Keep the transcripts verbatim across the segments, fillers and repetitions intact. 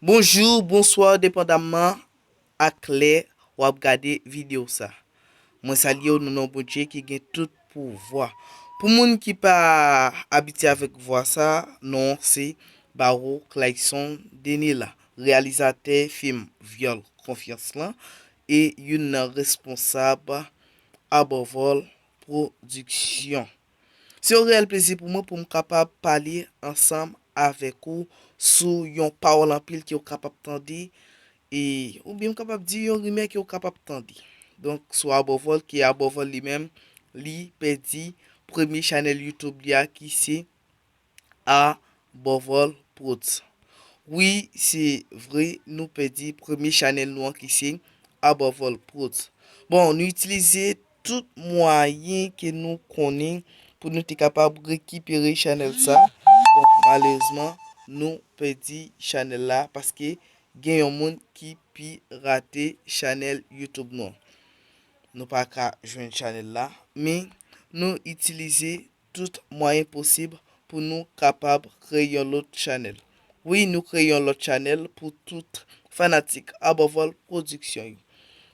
Bonjou, bonswa, depandamman ak lè w ap gade videyo sa. Mwen salye w nan non Bondye ki gen tout pouvwa. Pou moun ki pa abitye avèk vwa sa, non se Baro Clayson Denila, reyalizatè fim Vyòl Konfyans lan e youn nan responsab Above All Production. Se yon reyèl plezi pou mwen pou m kapab pale ansanm avèk ou sou yon pawòl anpil ke w kapab tande, e, oubyen m kapab di yon rimè ke w kapab tande. Donk, sou Above All, ke Above All li menm, li pèdi premye chanèl YouTube li a ki se Above All Prodz. Wi, se vre, nou pèdi premye chanèl nou an ki se Above All Prodz. Bon, nou itilize tout mwayen ke nou konnen pou nou te kapab rekipere chanèl sa. Bon, malerezman, nou pèdi chanèl la paske gen yon moun ki pirate chanèl YouTube nou an. Nou pa ka jwenn chanèl la, men nou itilize tout mwayen posib pou nou kapab kreye yon lòt chanèl. Wi, nou kreye yon lòt chanèl pou tout fanatik Above All Production yo.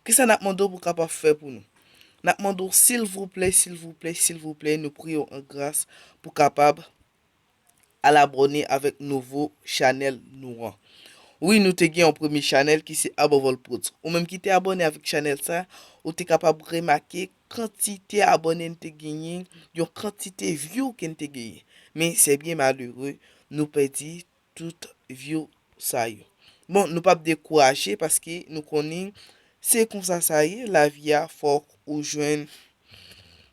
Kisa n ap mande w pou kapab fè pou nou? N ap mande w silvouplè, silvouplè, silvouplè, nou priye w an gras pou kapab al abòne avèk nouvo chanèl nou an. Wi, nou te gen yon premye chanèl ki se Above All Prodz. Ou menm ki te abòne avèk chanèl sa, ou te kapab remake kantite abòne n te genyen, yon kantite view ke n te genyen. Men se byen malere, nou pèdi tout view sa yo. Bon, nou p ap dekouraje paske nou konnen se konsa sa ye, lavi a fòk ou jwenn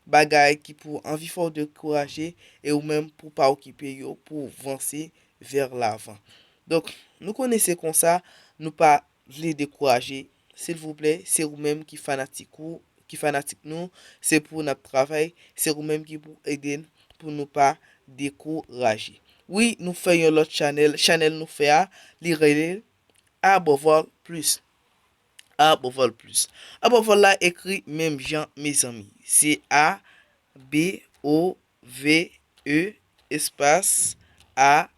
bagay ki pou anvi fè w dekouraje e ou menm pou pa okipe yo, pou vanse vè lavan. Donk, nou konnen se konsa, nou pa vle dekouraje. Silvouplè, se ou menm ki fanatik ou, ki fanatik nou, se pou w n ap travay, se ou menm ki pou ede n pou nou pa dekouraje. Wi, nou fè yon lòt chanèl, chanèl nou fè a, li rele Above All Plus. Above All Plus. Above All la ekri menm jan, mezanmi. Se A B O V E espas A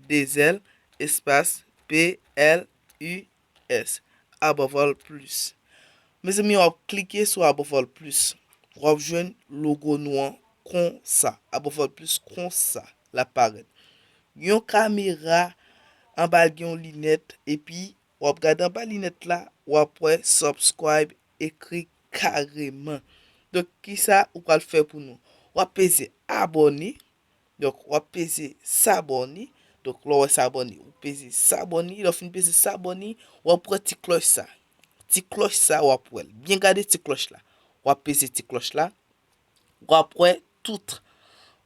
de zèl espas P L U S. Above All Plus. Mezanmi, w ap klike sou Above All Plus. W ap jwenn logo nou an konsa. Above All Plus konsa l ap parèt. Yon kamera, anba l gen yon linèt, epi w ap gade anba linèt la, w ap wè subscribe ekri kareman. Donk, kisa ou pral fè pou nou? W ap peze abòne. Donk, w ap peze s'abonner. Donk, lè w wè s'abonner, ou peze s'abonner. Lè w fin peze s'abonner, w ap wè ti klòch sa. Ti klòch sa, w ap wè l. Byen gade ti klòch la. W ap peze ti klòch la. W ap wè tout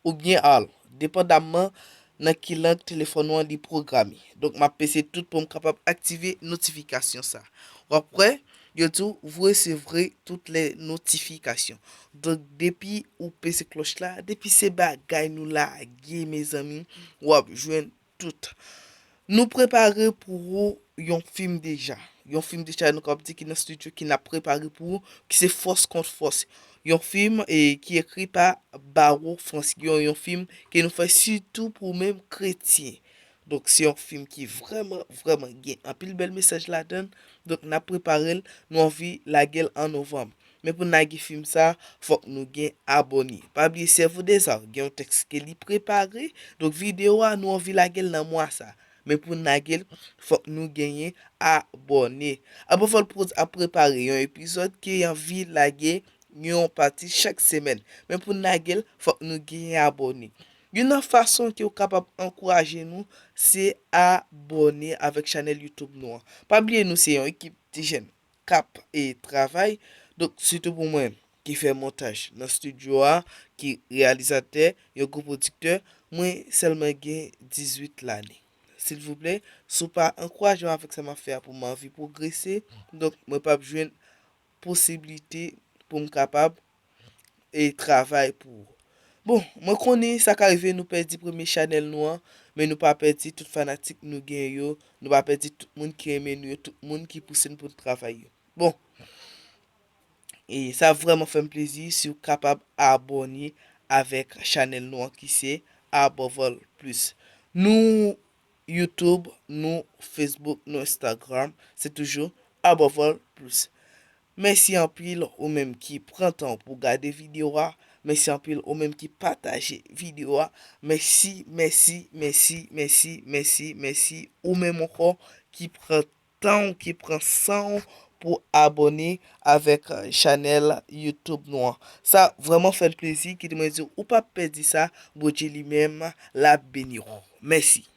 oubyen all, depandamman nan ki lang telefòn ou an li pwograme. Donk, m ap peze tout pou m kapab aktive notifikasyon sa. W ap wè, yo di w, vous recevrez toutes les notifications. Donk, depi ou peze klòch la, depi se bagay nou lage, mezanmi, w ap jwenn tout. Nou prepare pou ou yon fim deja. Yon fim deja, nou kapab di ki nan estidyo, ki n ap prepare pou ou, ki se Fòs Kont Fòs. Yon fim, e, ki ekri pa Baro Frans. Yon, yon fim ke nou fè sitou pou menm kretyen. Donk, se yon fim ki vrèman, vrèman gen anpil bèl mesaj ladan l. Donk, n ap prepare l, nou anvi lage l an novanm. Men pou n lage fim sa, fòk nou gen abòne. Pa bliye, Cerveau des Arts gen yon tèks ke li prepare. Donk, videyo a, nou anvi lage l nan mwa sa. Men pou n lage l, fòk nou genyen abòne. Above All Prodz ap prepare yon epizòd ke y anvi lage yon pati chak semèn. Men pou n lage l, fòk nou genyen abòne. Youn nan fason ke w kapab ankouraje nou, se abòne avèk chanèl YouTube nou an. Pa bliye, nou se yon ekip ti jèn k ap, e, travay. Donk, sitou pou mwen ki fè montaj nan estidyo a, ki reyalizatè, yon gwo pwodiktè, mwen sèlman gen dizuit lane. Silvouplè, si w pa ankouraje m avèk sa m ap fè a pou m anvi pwogrese, donk, mwen p ap jwenn posiblite pou m kapab, e, travay pou ou. Bon, mwen konnen sa ka rive nou pèdi premye chanèl nou an, men nou pa pèdi tout fanatik nou gen yo, nou pa pèdi tout moun ki renmen nou yo, tout moun ki pouse n pou n travay yo. Bon, e sa vrèman fè m plezi si w kapab abòne avèk chanèl nou an ki se Above All Plus. Nou YouTube, nou Facebook, nou Instagram, se toujou Above All Plus. Mèsi anpil ou menm ki pran tan pou gade videyo a. Mèsi anpil ou menm ki pataje videyo a. Mèsi, mèsi, mèsi, mèsi, mèsi, mèsi ou menm ankò ki pran tan w, ki pran san w pou abòne avèk chanèl YouTube nou an. Sa vrèman fè n plezi, kite mwen di w, ou p ap pèdi sa, Bondye li menm l ap beni w. Mèsi.